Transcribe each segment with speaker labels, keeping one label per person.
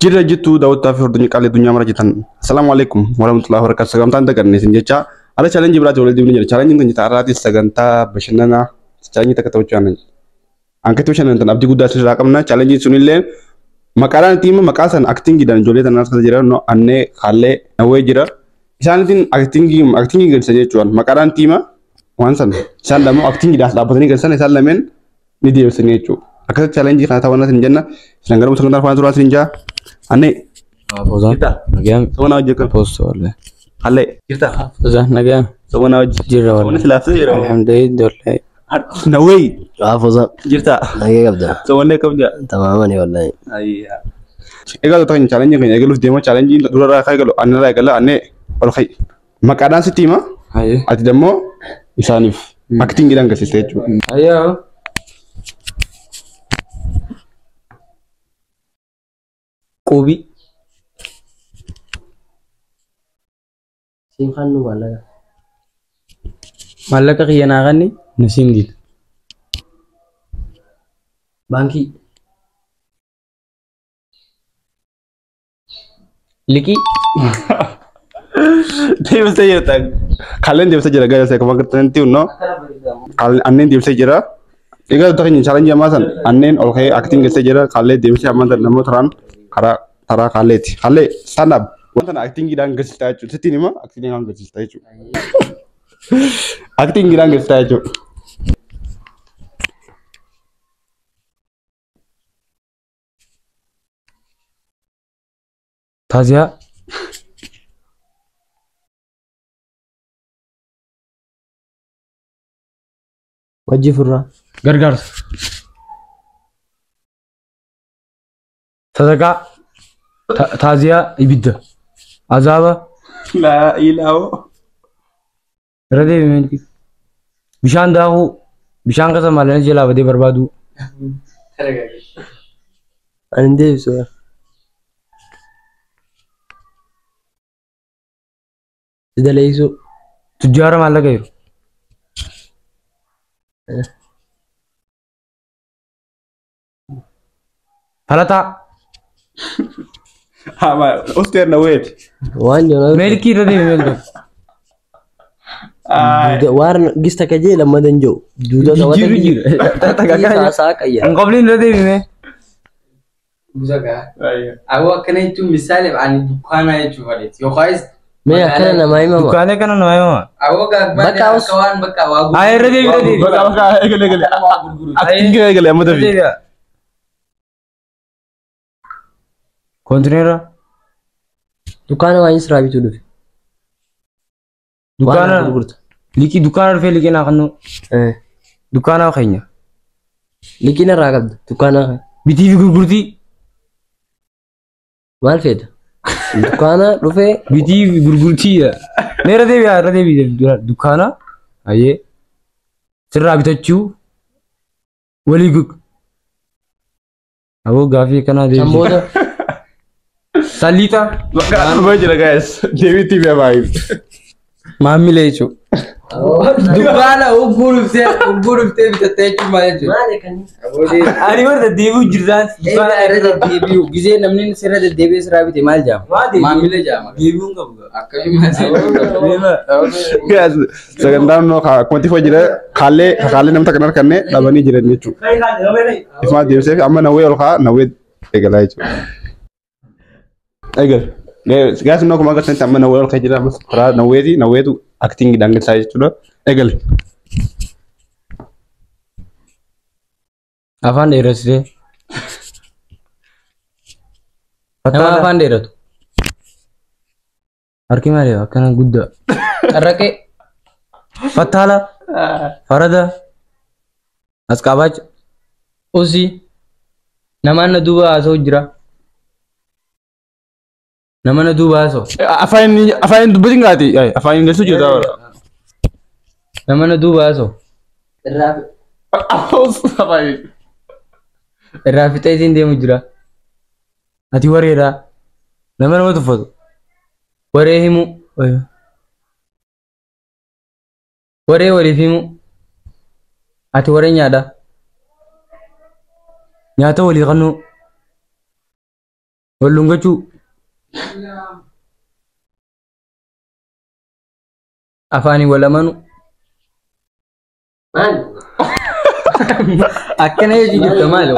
Speaker 1: Jirra jirtu daawwattoota fi hordoftoonni qaalii addunyaa mara jirtan. Assalaamu alaikum warahmatullahi wabarakatuh. Sagantaan daganne isin jecha ala challenge biraatti walitti deemnee jira. Challenge kun har'aati sagantaa bashannanaa challenge takka taphachuu aannan. Ankeetti bashannantan abdii guddaa sirraa qabna. Challenge sunillee maqaadhaan itti hima maqaa san actingiidhaan ijoollee tanaas keessa jira. No annee kaallee nawwee jira. Isaanitiin actingii actingii galchan jechuudha. Maqaadhaan itti hima waan san isaan lama actingiidhaaf dhaabbatanii galchan isaan lameen ni deebisanii jechuudha. Akkasitti challenge kana taphanna isin jenna. Isin garuu sagantaa afaan turaa isin jaa. Annee.
Speaker 2: Fozaan.
Speaker 1: Jirta.
Speaker 2: Nagayaan.
Speaker 1: Soona hojii akkam.
Speaker 2: Posto wallahi.
Speaker 1: Hallee. Jirta.
Speaker 2: Fozaan nagayaan.
Speaker 1: Soona hojii.
Speaker 2: Jirra
Speaker 1: Soona
Speaker 2: wallahi.
Speaker 1: silaafsee jira.
Speaker 2: Alhamdulillah wallahi.
Speaker 1: Nawwee.
Speaker 3: Fozaan.
Speaker 1: Jirta.
Speaker 3: Nagee qabda.
Speaker 1: Soona akkam jaa.
Speaker 3: Tamaamani wallahi.
Speaker 1: Ayyaa. Egaa toota keenya challenge keenya eegaluuf deema challenge durarraa akka eegalu annarraa eegala annee ol ka'i. Maqaadhaan sitti hima.
Speaker 2: Hayyee.
Speaker 1: Ati dammoo isaaniif actingiidhaan agarsiista jechuudha.
Speaker 2: Hayyee. Qubii.
Speaker 3: Siin fannu maallaqa.
Speaker 2: Maallaqa kiyya naa kenni na siin diida.
Speaker 3: Baankii.
Speaker 2: Liqii.
Speaker 1: Deebisee jirta. Kalleen deebisee jira gaayos akkuma agartanitti hunnoo. Anneen deebisee jira. Egaa toota keenya challenge ammaa san anneen ol ka'ee acting geessee jira. Kallee deebisee ammaa san namoota taraan karaa taraa kalleeti. Kallee stand up. Wanta na actingiidhaan geessistaa jechuudha. Sittiin hima actingiidhaan geessistaa jechuudha. Actingiidhaan geessistaa jechuudha.
Speaker 2: Taaziyaa.
Speaker 3: Wajji furraa.
Speaker 2: Gargaarsa. Sadaqaa. Taaziyaa ibidda. Azaaba.
Speaker 1: Laa ilaahu.
Speaker 2: Irra deebi meelki. Bishaan daakuu. Bishaan keessa maalanii jalaa badee barbaaduu.
Speaker 3: Ani hin deebisu. Si daleessuu.
Speaker 2: Tujjaara maallaqa jiru. Falataa.
Speaker 1: Haa usteer na weeti.
Speaker 3: Waan jiru.
Speaker 2: Meelkii irra deebi meelki.
Speaker 3: Waan gista ka jee lammadan hin jiru. Duuda qabata.
Speaker 2: Jijjiiru jira.
Speaker 3: Saasaa qayya.
Speaker 2: Hin qabliin irra deebi mee.
Speaker 4: Awwa akkana jechuun misaaleef ani dukkaana jechuu faleeti. Yookaas
Speaker 3: Mee akkana namaa himama.
Speaker 2: Dukkaalee kana nama himama.
Speaker 4: Awwa gaagbaadhe
Speaker 3: Bakka
Speaker 4: akka waan bakka waa
Speaker 2: Haa irra deebi irra deebi.
Speaker 1: Bakka bakka eegale eegale. Actingii eegale amma
Speaker 2: Irra
Speaker 1: tafi.
Speaker 2: deebi'a. Kontineera.
Speaker 3: Dukkaana waan siraa bituu dhufe. Waan
Speaker 2: Dukkaana.
Speaker 3: gurgurta.
Speaker 2: Liqii dukkaana dhufee liqii naa kennu. Dukkaana keenya.
Speaker 3: Liqii narraa qabda. Dukkaana
Speaker 2: Bitii fi gurgurtii.
Speaker 3: maal feeta? Dukkaana dhufee
Speaker 2: Bitii fi gurgurtii. Mee irra deebi'a irra deebi dukkaana. Hayyee. Sirraa bitachuu. Walii gug. Aboo gaafii akkanaa deebisi.
Speaker 3: Samboota
Speaker 2: Salliixa.
Speaker 1: Bakka dhufee jira guys. Deebiitti biyya baay'ee.
Speaker 4: Maamila jechuudha. Dukkaana ugguu dhuftee bitattee jechuun maal jechuudha?
Speaker 3: Maali kan
Speaker 2: Ani warra deebi'u jirtaan.
Speaker 4: Dukkaana irra deddeebi'u gisee namni sirra deddeebi'ee siraa bite maal jaama? Maamila jaama.
Speaker 2: Deebi'uun qabu.
Speaker 4: Akkamii maal
Speaker 1: Guys sagantaan noo akkuma tifoo jira kaallee kaallee namta kan harkanne dhabanii jiran jechuudha. Ifumaa deebisee fi amma nawwee ol ka'a nawwee eegalaa jechuudha. Eegal. Guys noo akkuma agartanitti amma nawwee ol ka'ee jira ammas karaa nawweeti nawweetu actingiidhaan geessaa jechuudha. Eegal.
Speaker 2: Afaan dheeressitee.
Speaker 4: Nama afaan dheeratu.
Speaker 2: Harki maali akkana guddaa.
Speaker 4: Carraqee.
Speaker 2: Fattaala. Farada. Asqaabacha.
Speaker 4: Usii. Namaan na duuba haasa'u jira. Nama na duuba haasa'u.
Speaker 1: Afaan afaan dubbatiin gaati afaan ingilizii jirta.
Speaker 4: Nama na duuba haasa'u.
Speaker 1: Afaan.
Speaker 4: Irraa fixee isiin deemu jira.
Speaker 2: Ati wareedha. Nama nama tuffatu.
Speaker 4: Waree himu. Waree waliif himu. Ati waree nyaadha.
Speaker 2: Nyaata walii kennuu. Wal dhungachuu.
Speaker 4: Afaanii wal amanuu.
Speaker 3: Maal?
Speaker 4: Akkana jechuu jirta maali?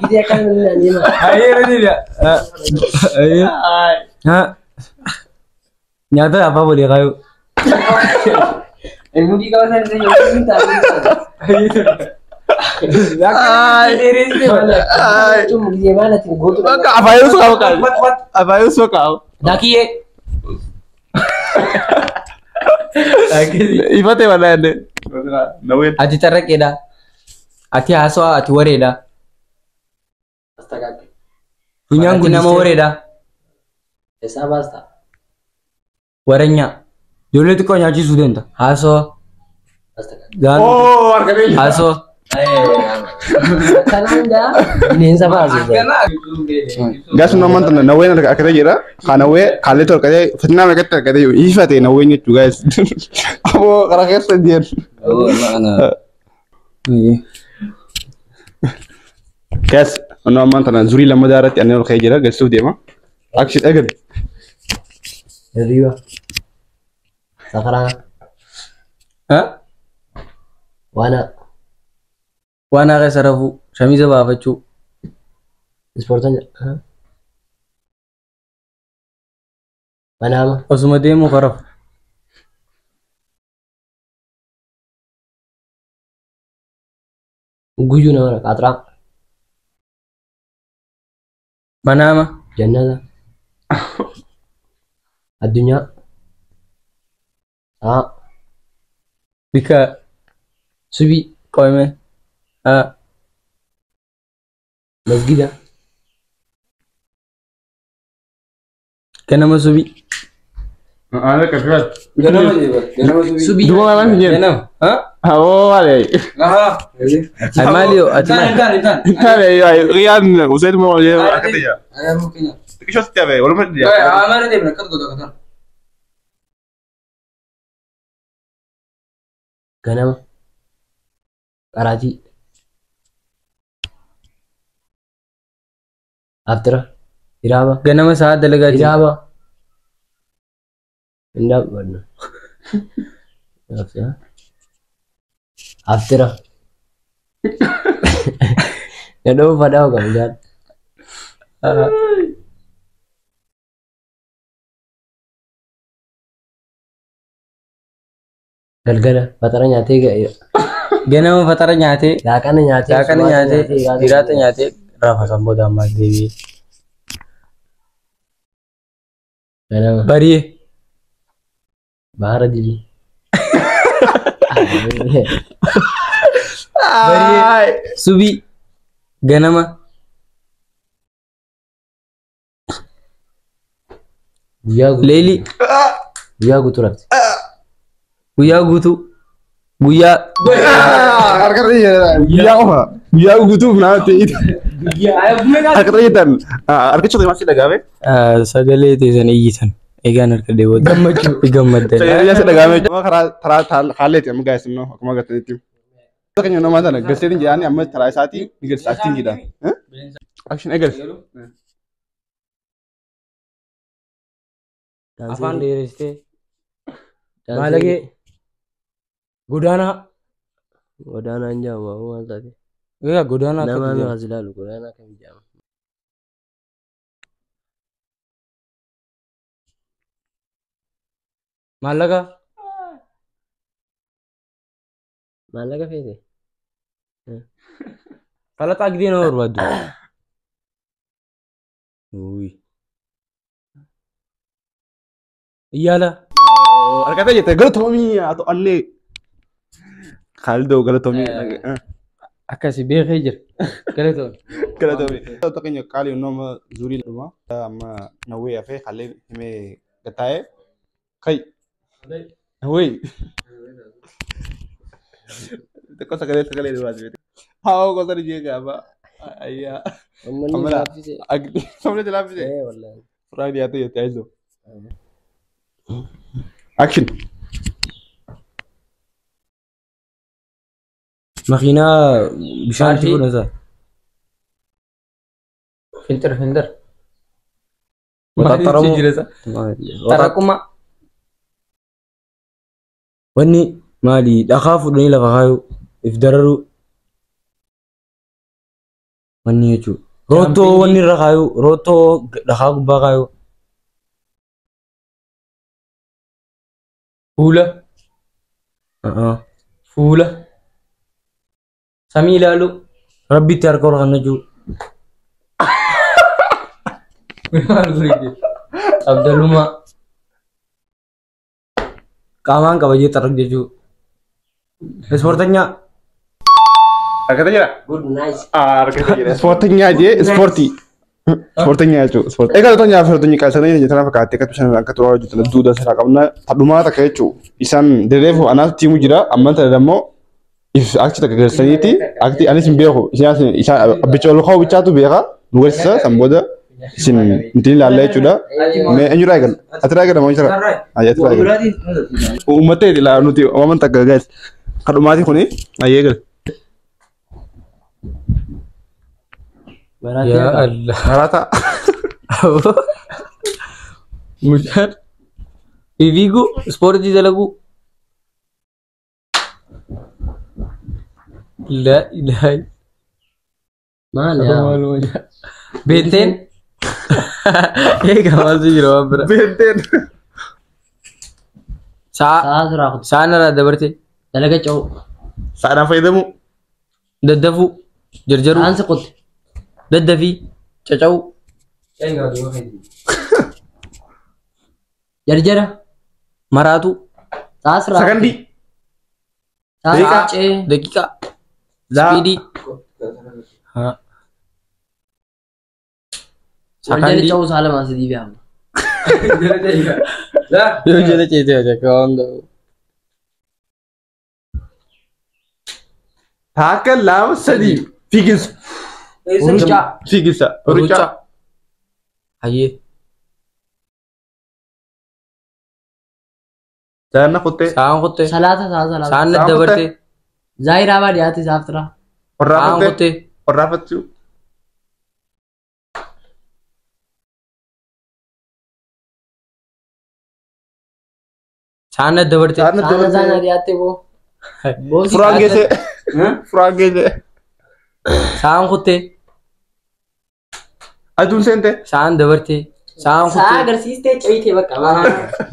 Speaker 3: Gidee akkana namni naan deema.
Speaker 2: Ayyee irra deebi'a. Ayyee. Haa. Nyaata afaan walii kaayuu.
Speaker 4: Mudii qaba sana isa yoo taate.
Speaker 3: Jechuun gidee maal ati gootu.
Speaker 1: Bakka afaan yeroo qaba qabu. Afaan yeroo qaba.
Speaker 4: Dakiyyee.
Speaker 1: Ifate walaa illee. Naween.
Speaker 4: Ati carraqeedha. Ati haasawaa ati wareedha.
Speaker 2: Funyaan
Speaker 4: Ati nama
Speaker 2: guddistee.
Speaker 4: wareedha.
Speaker 3: Eessaa baasta?
Speaker 4: Waranyaa.
Speaker 2: Ijoollee xiqqoo nyaachisuu deemta.
Speaker 4: Haasawaa.
Speaker 2: Gaala.
Speaker 1: Oo harka keenya.
Speaker 4: Haasawaa.
Speaker 3: Akkanaan jaa bineensa baasu.
Speaker 1: Gaas nu ammaan tana naween harka jira. Kanawee kaallee harkatee fitinaa meeqatti harkatee jiru. Ifate naween jechuu gaas. Aboo karaa keessa deemu. Gaas nu ammaan tana zurii lammadaa irratti anneen ol ka'ee jira. Galchuuf deema. Action eegali.
Speaker 3: Hirriba. Safaraa.
Speaker 4: Haa?
Speaker 3: Waana.
Speaker 4: Waan haqa isa rafuu. Shamiza baafachuu.
Speaker 3: Ispoortan jedha. Manaama.
Speaker 4: Osuma deemuu karafu.
Speaker 3: Guyyuu nama raqa. Qaaxiraa.
Speaker 4: Manaama.
Speaker 3: Jannata. Addunyaa. Sa'a.
Speaker 4: Bika.
Speaker 3: Subii.
Speaker 4: Qoyme. Haa.
Speaker 3: Masgida.
Speaker 4: Ganama subii.
Speaker 1: Ganama
Speaker 4: Subii.
Speaker 1: Duuba maal hin jedhu.
Speaker 4: Ganama. Haa?
Speaker 1: Aboo maali?
Speaker 4: Ati maali yoo ati maali?
Speaker 1: Taane riyaan Usaid moo wal jedhu akka ta'e. Xiqqishoo sitti hafe waluma dhiyaa.
Speaker 3: Ganama. Qaraatii. Aftira. Hiraaba.
Speaker 4: Ganama sa'a dalagaa jira.
Speaker 3: Hiraaba. Hin dhaabbannu. Aftira. Aftira. Nadhoo fadhaa qabu jaal. Galgala fatara nyaatee ga'e.
Speaker 4: Ganama fatara nyaatee.
Speaker 3: Laaqana nyaatee.
Speaker 4: Laaqana nyaatee. Hiraata nyaatee. Rafa san booda ammaas deebi'ee.
Speaker 3: Ganama.
Speaker 4: Bari'ee.
Speaker 3: Bahara dilii.
Speaker 4: Bari'ee. Subii. Ganama.
Speaker 3: Guyyaa guutuu.
Speaker 4: Leelii.
Speaker 3: Guyyaa guutuu rafte.
Speaker 4: Guyyaa guutuu. Guyyaa.
Speaker 1: Harka guyyaa qofa. Guyyaa guutuuf naa ta'e. Harka jettan harkicha maal si dhagaame?
Speaker 4: Sagalee teessan iyyitan. Egaan harka deeboota. Gammachuu. Gammaddan.
Speaker 1: Sagalee si dhagaame. Karaa taraa haalleeti amma gaayis immoo akkuma agartanitti. Keenya nama tana galteetiin jedhanii amma taraa isaatii ni galcha acting jedha. Action eegali.
Speaker 2: Afaan dheeressitee. Maalagee. Godaanaa.
Speaker 3: Godaanaa hin jedhamu maal taate?
Speaker 2: Egaa godaanaa akka
Speaker 3: Nama
Speaker 2: jedhamu.
Speaker 3: as ilaalu godaanaa kam jedhama?
Speaker 2: Maallaqa.
Speaker 3: Maallaqa feete?
Speaker 2: Falaxaa gidee nama barbaaddu. Uy. Iyyaala.
Speaker 1: Harkatee jette galatoomii haa ta'u allee. Khaalidoo galatoomii.
Speaker 4: Akkasi beekee jira. Galatoon.
Speaker 1: Galatoomii. Ta'u keenya qaalii nama zurii dhuma. Amma nawwee hafee haallee himee gataa'ee. Kai. Nawwee. Xiqqoo sagalee sagalee duraa Haa gosa ni jee gaafa. Ayyaa.
Speaker 3: Uummanni
Speaker 1: Amala.
Speaker 3: laaffise.
Speaker 1: Sabni laaffise.
Speaker 3: Ee wallaahi.
Speaker 1: Suuraa dhiyaatee jettee ayizo. Action.
Speaker 2: Makiinaa bishaan itti
Speaker 4: Maashii.
Speaker 2: godhan sana.
Speaker 4: Filter filter.
Speaker 2: Waxaxxaramuu.
Speaker 4: Tarakuma.
Speaker 2: Wanni maali dhakaa fuudhanii lafa kaayuu if dararuu wanni jechuudha. Roottoo wanni irra kaayuu roottoo dhakaa gubbaa kaayuu.
Speaker 4: Fuula. Fuula. Samii ilaaluu.
Speaker 2: Rabbitti harka ol kannachuu.
Speaker 4: Maal gurgure? Abdalummaa.
Speaker 2: Qaamaan qabajee xarag jechuu. Ispoortanyaa.
Speaker 1: Argatee jira?
Speaker 3: Good nice.
Speaker 1: Argatee jira. Ispoortanyaa jee ispoortii. Ispoortanyaa jechuudha. Egaa tonya fi tonya qalsanii jettana fakkaatti akka bishaan akka turaa hojjetan duuda seera qabna tadhumaa takka jechuudha. Isaan dereefu anaas tiimu jira amman tana immoo if akti takka geessaniiti akti anis hin beeku isaan abbicha ol ka'u bichaatu beeka nu geessisa san booda isin ittiin ilaalla jechuudha. Mee eenyurraa eegalla? Atirraa eegalla moo eenyurraa? Ayyaa atirraa eegalla. Uummatee ilaa nuti uumaman takka gaas. Kadhumaatii kuni ayyee eegala.
Speaker 4: Yaa Allah.
Speaker 1: Maraata.
Speaker 4: Mucaan. Fiiguu ispoortii dalaguu. La ilaha
Speaker 3: Maal yaa?
Speaker 4: Beekteen. Egaa maaltu jira waan bira.
Speaker 1: Beenteen.
Speaker 4: Sa'a.
Speaker 3: Sa'a suraa kutu.
Speaker 4: Sa'a narraa dabarte.
Speaker 3: Dalaga ce'u.
Speaker 1: Sa'adhaan fayyadamu.
Speaker 4: Daddafuu. Jarjaruu.
Speaker 3: Sa'aan si qotte.
Speaker 4: Daddafii. Caca'uu.
Speaker 3: Jarjara.
Speaker 4: Maraatuu.
Speaker 3: Sa'a suraa.
Speaker 1: Sakandii.
Speaker 3: Sa'a ce'e.
Speaker 4: Daqiiqaa.
Speaker 1: Laa.
Speaker 4: Speedii.
Speaker 3: Wal jala ce'uu sa'a lamaa sadii beekama.
Speaker 4: Yoo jala ceetee ajaka waan ta'u.
Speaker 1: Takka lama sadii. Fiiginsa.
Speaker 3: Rucaa.
Speaker 1: Fiiginsa. Rucaa.
Speaker 4: Hayyee.
Speaker 1: Saana kuttee.
Speaker 4: Sa'aan kuttee.
Speaker 3: Salaata sa'a salaata.
Speaker 4: Sa'aan daddabarte.
Speaker 3: Zaayiraa baadiyyaatti saaf tura.
Speaker 1: Qorraa
Speaker 4: Sa'aan
Speaker 1: kuttee.
Speaker 4: kuttee.
Speaker 1: Qorraafachuu.
Speaker 4: Sa'aan daddabarte.
Speaker 1: Saana
Speaker 3: Saana saana
Speaker 1: dabartee.
Speaker 3: dhiyaatte boo. Boo si
Speaker 1: Furaan geesse. Furaan geesse.
Speaker 4: Sa'aan kuttee.
Speaker 1: Aduun seente.
Speaker 4: Sa'aan dabarte. Sa'aan
Speaker 3: Sa'a
Speaker 4: kuttee.
Speaker 3: agarsiistee ce'ite bakka.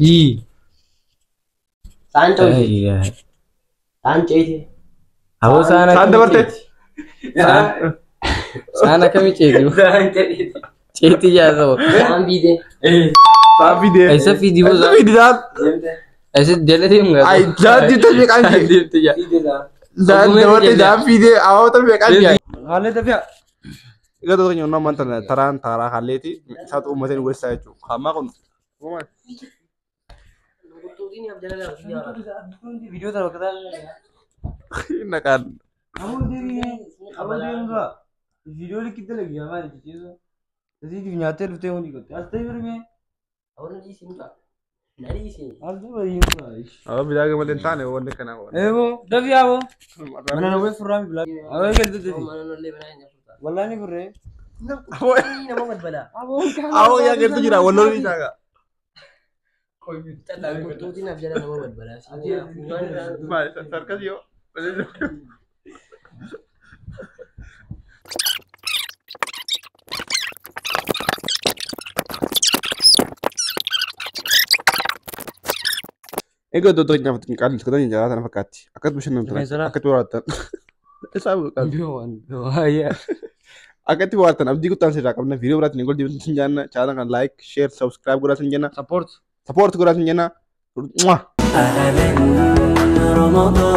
Speaker 4: Yii.
Speaker 3: Sa'aan ce'ite. Sa'aan ce'ite.
Speaker 4: Aboo sa'aan
Speaker 1: Sa'aan
Speaker 4: akkamii
Speaker 1: dabarte.
Speaker 4: ceeti? Sa'aan akkamii ceeti? Ceeti jaasoo.
Speaker 3: Sa'aan fiide.
Speaker 1: Sa'aan fiidee.
Speaker 4: Eessa fiidii boo
Speaker 1: Eessa
Speaker 4: sa'aan?
Speaker 1: fiidii sa'aan?
Speaker 4: Eessa jala deemu gaa?
Speaker 1: Ay sa'aan diimtuu meeqaan jee?
Speaker 4: Deemte jaa.
Speaker 1: Sa'aan dabarte sa'aan fiidee hawaasa meeqaan jee?
Speaker 2: Haalli dafi'a.
Speaker 1: Egaa tonya onnaa ammaan tana taraan taaraa halleeti isaatu uummateen weessaa jechuudha. Hammaa kun.
Speaker 2: Viidiyoo tana bakka
Speaker 1: Naqaan.
Speaker 2: Viidiyoo likkii dalagi maali jechuudha. Asiitiif nyaattee dhuftee hundi qotte. As ta'e birmee. As duuba himaa.
Speaker 1: Awwa bitaa malee hin taane wanni kana.
Speaker 2: Eeboo dafi'a boo. Mana nawwee furraa mi bilaa. Awwa galtu dafi. Wallaan ni furree.
Speaker 1: Awwa yaa galtu jira walloon ni taaga. Maali sarkas yoo. Egaa iddoo tokko nyaafatu qaalli iskatanii jaalaa sana fakkaatti. Akkas bashannantan akkatti waraattan. Akkatti waraattan abdii guddaan sirraa qabna. Viidiyoo biraatiin gool deebiin sin jaanna. Chaanal kana like, share, subscribe godhaa sin jenna.
Speaker 2: Support.
Speaker 1: Support godhaa sin jenna. Mwah!
Speaker 5: رمضان.